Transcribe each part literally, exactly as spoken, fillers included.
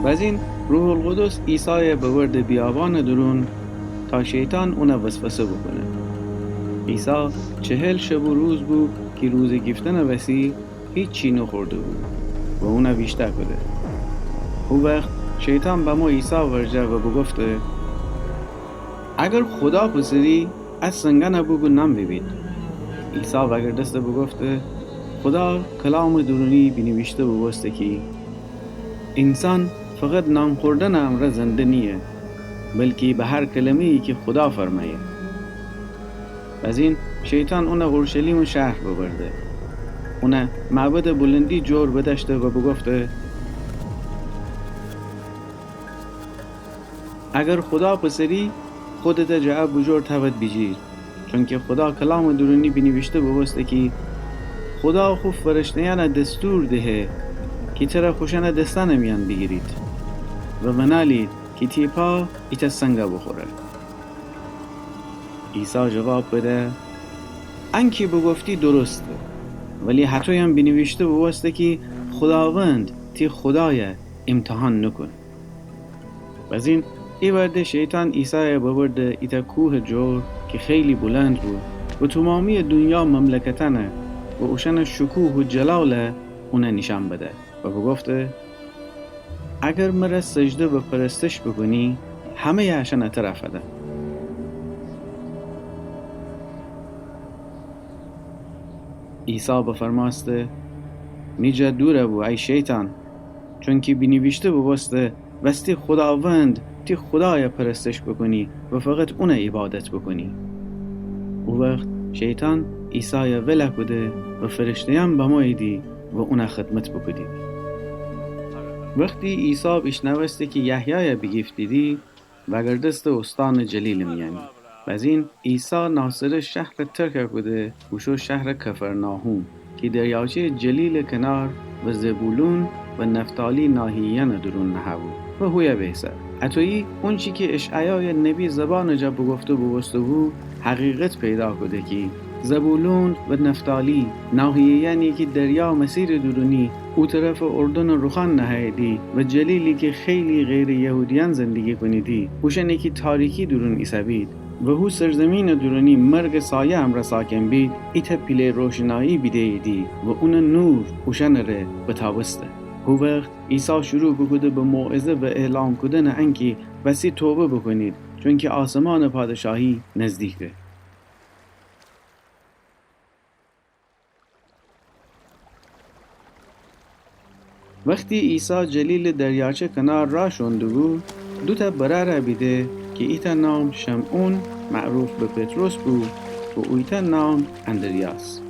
بزین روح‌القدس عیسایَ ببرده بیابانٚ دورون تا شیطان اونَ وسوسه بوکونه. عیسی چهل شب و روز بو کی روزه گیفتنٚ وسی هیچی نوخورده بو و اونَ ویشتأ کوده. هو وخت شیطان بمو عیسی ورجه و بوگفته: اگر خودا پسری، ا سنگأنَ بوگو نان بیبید. عیسی وأگردسته بوگفته: خودا کلامٚ دورونی بینیویشته بوبوسته کی اینسان فقط نان خوردنٚ امرأ زنده نییه، بلکی به هر کلمه‌یی کی خودا فرمأیه. بزین شیطان اونَ اورشلیمٚ شهر ببرده. اونَ معبدٚ بلندی جور بدأشته و بوگفته: اگر خودا پسری، خودتَ جٚه ا بوجور تأود بیجیر. چونکی خودا کلامٚ دورونی بینیویشته بوبوسته کی خودا خو فرشته‌یأنَ دستور دهه کی تره خوشأنٚ دسأنٚ میأن بیگیرید و ونالید کی تی پا ایتأ سنگَ بوخوره. عیسی جواب بده: انکی بوگفتی درسته، ولی هطویم بینیویشته بوبوسته کی خوداوند تی خودایَ ایمتحان نوکون. بزین ایوأرده شیطان عیسایَ ببرده ایتأ کوهٚ جور کی خیلی بلند بو و تومامییٚ دونیا مملکتأنَ و اوشأنٚ شکوه و جلالَ اونَ نیشأن بده و بوگفته: اگر مره سجده و پرستش بوکونی، همه‌یٚ اشأنَ تره فدم. عیسی بفرمأسته: می جا دورَ بو ای شیطان، چونکی بینیویشته بوبوسته وستی خوداوند تی خودایَ پرستش بوکونی و فقط اونَ عیبادت بوکونی. او وخت شیطان عیسایَ ولَ کوده و فرشته‌یأن بموییدی و اونَ خدمت بوکودیدی. وختی عیسی بیشنوسته کی یحیایَ بیگیفتیدی، وأگردسته اوستانٚ جلیلٚ میأنی. بزین عیسی ناصره شهرَ ترکَ کوده، بوشو شهرٚ کفرناحوم کی دریاچه‌یٚ جلیلٚ کنار و زبولون و نفتالی ناحیه‌یأنٚ دورون نهه‌بو و هویه بیسه. اطویی اونچی کی اشعیایٚ نبی زبانٚ جا بوگفته بوبوسته‌بو، حقیقت پیدا کوده کی زبولون و نفتالی، ناحیه‌یأنی کی دریا مسیرٚ دورونی او طرفٚ اردنٚ روخان نهه‌ییدی و جلیلی کی خیلی غیرٚ یهودیأن زندگی کونیدی، اوشأنی کی تاریکی دورون ایسه‌بید و هو سرزمینٚ دورونی مرگٚ سایه امرأ ساکن بید، ایتأ پیله روشنایی بیده‌ییدی و اونٚ نور اوشأنٚ ره بتأوسته. هو وخت عیسی شروع بوکوده به موعظه و اعلام کودنٚ انکی وستی توبه بوکونید، چونکی آسمانٚ پادشاهی نزدیکه. وختی عیسی جلیلٚ دریاچه کنار را شوئون دوبو، دوتأ برأرَ بیده کی ایتأ نام شمعون، معروف به پطرس بو، و اویتأ نام اندریاس.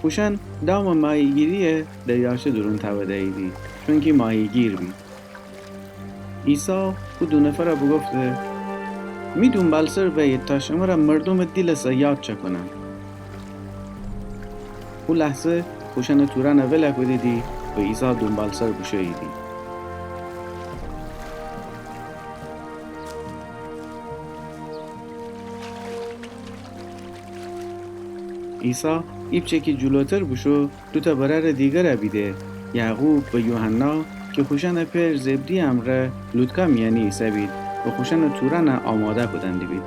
اوشأن دامٚ ماهیگیری‌یَ دریاچه دورون تأوده‌ییدی، چونکی ماهیگیر بید. عیسی او دو نفرَ بوگفته: می دونبالسر بأیید تا شمره مردومٚ دیلٚ صیاد چأکونم. او لحظه خوشأنٚ تورأنَ ولَ کودیدی و عیسی دونبالسر بوشوییدی. عیسی ایپچه کی جلوتر بوشو، دوتأ برأرٚ دیگرَ بیده، یعقوب و یوحنا، کی خوشأنٚ پئر زبدی امرأ لوطکا میأنی ایسه‌بید و خوشأنٚ تورأنَ آماده کودن دیبید.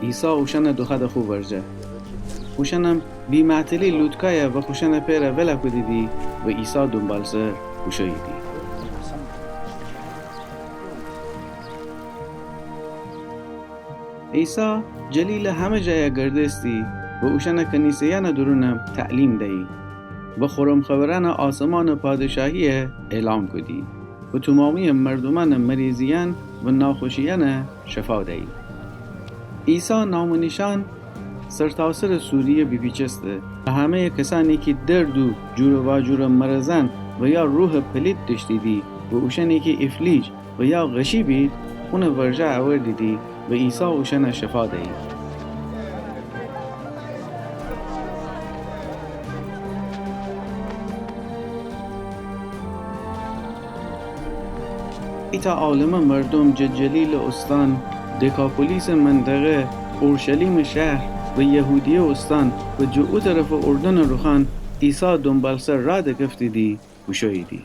عیسی اوشأنَ دوخوأده خو ورجه. اوشأنم بی‌معطلی لوطکایَ و خوشأنٚ پئرَ ولَ کودیدی و عیسی دونبالسر بوشوییدی. عیسی جلیلٚ همه جایَ گردستی و اوشأنَ کنیسه‌یأنٚ دورونم تعلیم دیی و خورم خبرأنٚ آسمانٚ پادشاهی‌یَ اعلام کودی و تومامییٚ مردومأنٚ مریضی‌یأن و ناخوشی‌یأنَ شفا دیی. عیسی نام و نیشأن سرتاسرٚ سوریه بیپیچسته و همه‌یٚ کسأنی کی درد و جور و واجورٚ مرضأن و یا روحٚ پلیت دأشتیدی و اوشأنی کی ایفلیج و یا غشی بید، اونٚ ورجه اوردیدی و عیسی اوشأنَ شفا دیی. ایتأ عالمه مردوم جٚه جلیلٚ اوستان، دکاپولیسٚ منطقه، اورشلیمٚ شهر و یهودیه اوستان و جٚه او طرفٚ اردنٚ روخان عیسی دونبالسر رأ دکفتیدی، بوشوییدی.